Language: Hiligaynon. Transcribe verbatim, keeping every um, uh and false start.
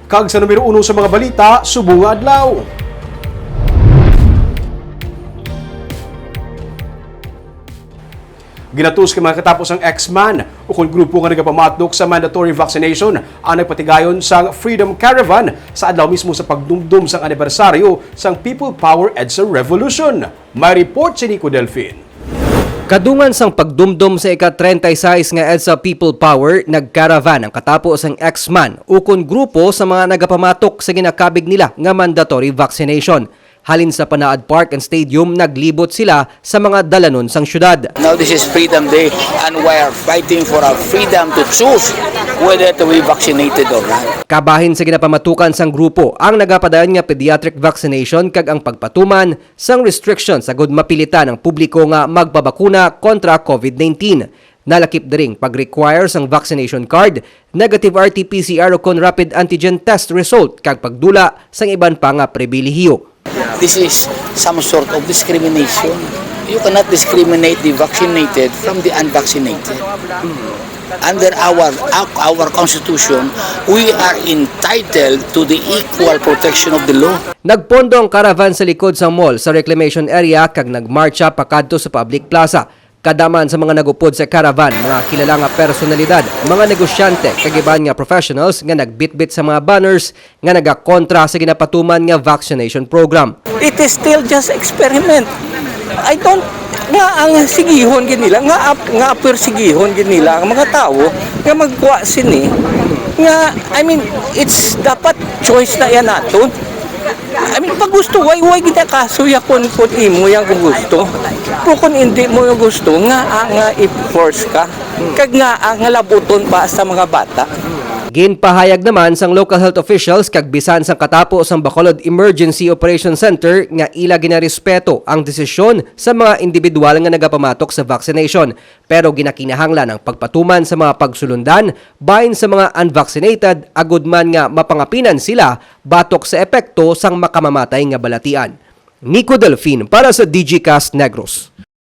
Kag sa numero uno sa mga balita subong nga adlaw. Ginatus kay mga katapos ang X-Man ukon grupo nga nagapamatok sa mandatory vaccination ang nagpatigayon sang Freedom Caravan sa adlaw mismo sa pagdumdom sang anibersaryo sang People Power EDSA Revolution. May report si Nico Delfin. Kadungan sang pagdumdom sa ika treinta y seis nga EDSA People Power, nagkaravan ang katapo sang X-Man ukon grupo sa mga nagapamatok sa ginakabig nila nga mandatory vaccination. Halin sa Panaad Park and Stadium, naglibot sila sa mga dalanon sang syudad. Now this is Freedom Day and we are fighting for our freedom to choose whether to be vaccinated or not. Kabahin sa ginapamatukan sang grupo ang nagapadayon nga pediatric vaccination kag ang pagpatuman sang restrictions agud mapilitan ang publiko nga magpabakuna kontra COVID nineteen. Nalakip diri ang pag-require sang vaccination card, negative R T P C R ukon rapid antigen test result kag pagdula sang iban pa nga pribilehiyo. This is some sort of discrimination. You cannot discriminate the vaccinated from the unvaccinated. Under our, our constitution, we are entitled to the equal protection of the law. Nagpondo ang caravan sa likod sang mall sa reclamation area kag nagmartsa pakadto sa public plaza. Kadam-an sa mga nag-upod sa caravan, mga kilala nga personalidad, mga negosyante, kag iban nga professionals nga nagbitbit sa mga banners nga nagakontra sa ginapatuman nga vaccination program. It is still just experiment. I don't, nga ang sigihon gid nila, nga ap-, nga persigihon gid nila ang mga tawo nga magkuha sini. Nga, I mean, it's dapat choice na yan nato. I mean, pag gusto, why, why kita kasuya kung, kung imo yang kung gusto? Pero kung hindi mo yung gusto, nga, ah, nga i-force ka, kag nga, ah, nga labuton pa sa mga bata. Ginpahayag naman sang local health officials kag bisan sang katapo sang Bacolod Emergency Operation Center nga ila ginarespeto ang desisyon sa mga individual nga nagapamatok sa vaccination, pero ginakinahanglan ang pagpatuman sa mga pagsulundan bahin sa mga unvaccinated, agud man nga mapangapinan sila batok sa epekto sang makamamatay nga balatian. Nico Delfin para sa Digicast Negros.